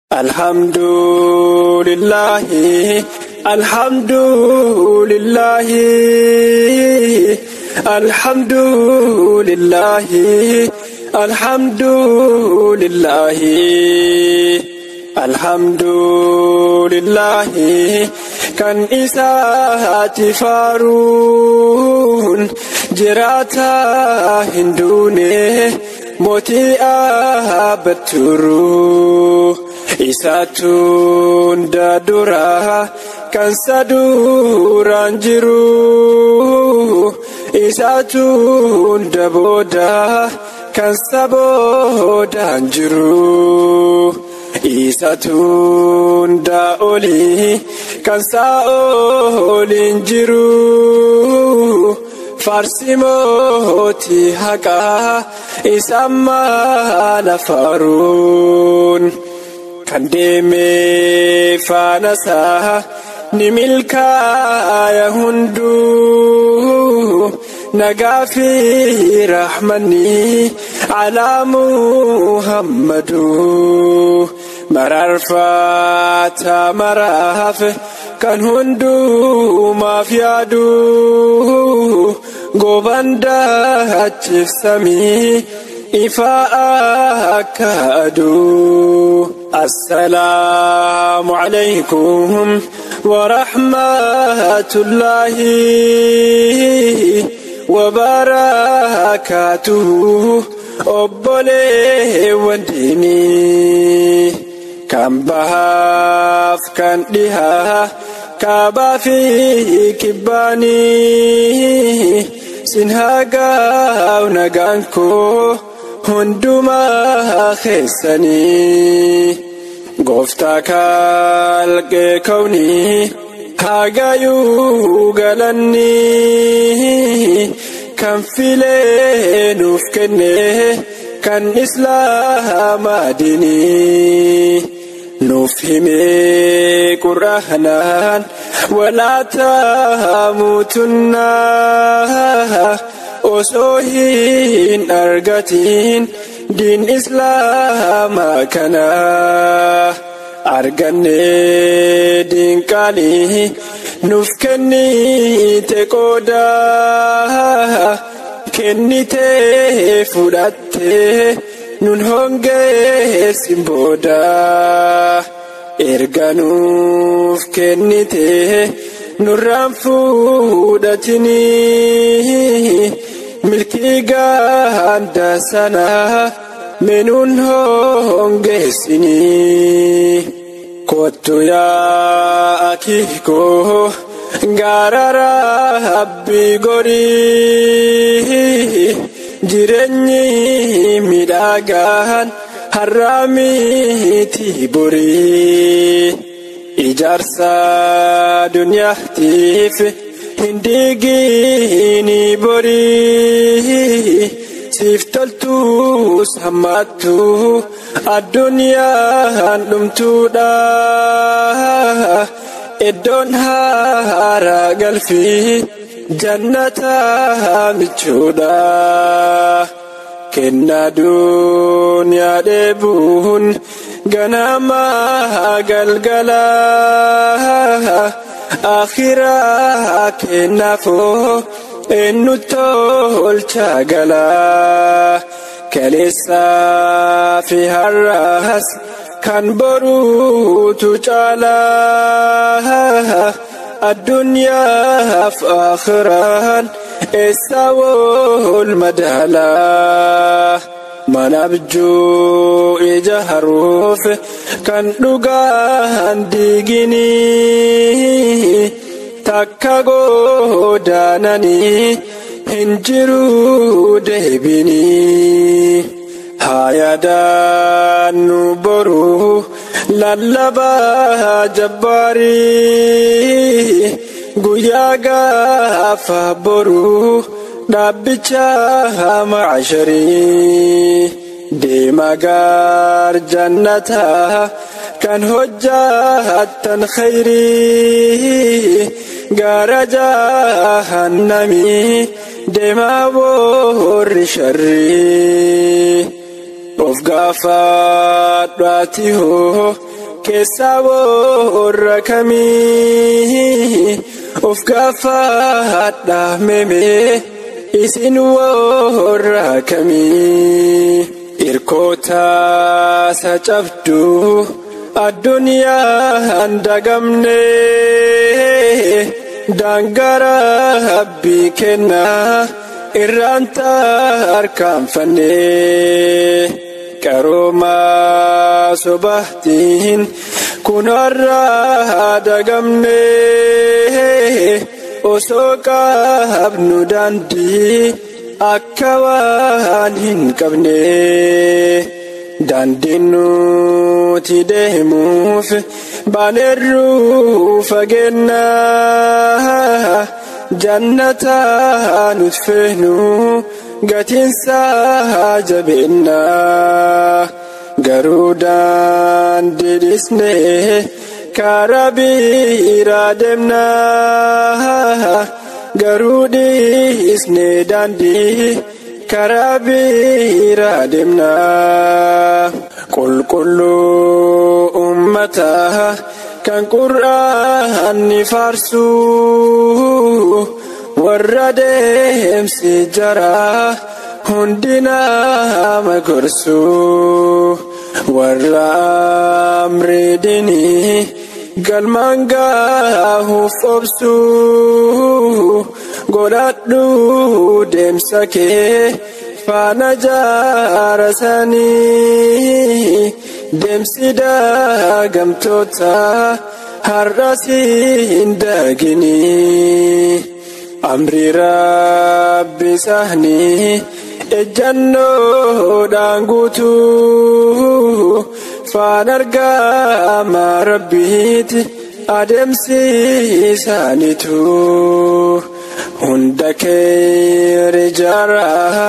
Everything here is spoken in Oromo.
Alhamdulillahi, alhamdulillahi, alhamdulillahi, alhamdulillahi, alhamdulillahi, kan isaati faaruun jiraata hin duune mootii abbaturu. Isaatu hunda dura kan saduraan jiru. Isaatu hunda booda kan saboodaan jiru. Isaatu hunda olii kan saa'oliin jiru. Faarsi mootii haqaa isa maala faaruun. Kan deeme faanasaa ni milkaaya hunduu, nagaa fi rahmanni alaa Muhammadu, mararfata maraaf kan hundumaaf yaadu, gobandaachif samii ifaa akka aduu. Assalaamu alaykum wa rahmatullahi wa barakaatuhu. Obboleewwan diinii kan bahaaf kan dhihaa, kaabaa fi kibbaanii, sin hagaa'u nagaan koo hundumaa keessanii. Gooftaa kalqee kawnii hagayuu galanni, kan filee nuuf kenne kan islaamaa diinii nuuf himee qur'aanaan, walaa taamutunnaa osoo hin argatiin diin islaamaa kana arganne. Diin qaalii nuuf kennite, qooda kennite fudhatte nun hongeessin booda. Erga nuuf kennite nurraan fuudhatinii, milkii ganda sana menuun hongeessinii. Kottu yaa akiikoo gaara rabbii gorii, jireenyi midhaagaan har'aamiti borii. Ijaarsa duniyaatiif hin diigini borii, siif toltuus hammattu addunyaan dhumtuudha. Iddoon haara galfii jannata michuudha. Kenna duniyaa dheebuun ganama galgala, akhiraa kennaafoo eenyu tolcha gala? Kaleessaa fi har'as kan boruutu caala, addunyaaf akhiraan eessa wal madaala? Mana abjuu ija haruuf kan dhugaan diiginii, takka godaananii hin jiru deebinii. Haa yaadaannu boru lallabaa jabbaarii, guyyaa gaafa boru dhaabbicha maasharii, deema gaar jannataa kan hojjattan khayrii, gaara jahannamii deemaa warri sharrii. Of gaafadhu ati hoo Keessaa warra kamii of gaafadha meemee isin warra kamii irkoota cabdu addunyaan dagamne daangaa Rabbii kennaa irraan tarkaanfanne qaroomaa sobaatiin kun har'a dagamne osoo qabnu daandii akka waan hin qabne daandiin nuti deemuuf baanerru fageenya jannata nuti feenu gatiinsaa jabeenya garuu daandii dhiisnee karaa biraa deemna garuu dhiisnee daandii karaa biraa deemna qulqulluu ummata kan qur'aanni faarsu warra deemsi jara hundi nama gorsu warra amriidinii galmaan gaahuuf obsu godhadhu deemsa kee faana jaarasanii deemsi daagamtoota har'as hin daginii amri rabbi isaanii ejjannoodhaan guutuu faan argama rabbiiti adeemsi isaaniitu hunda keeri jaaraa.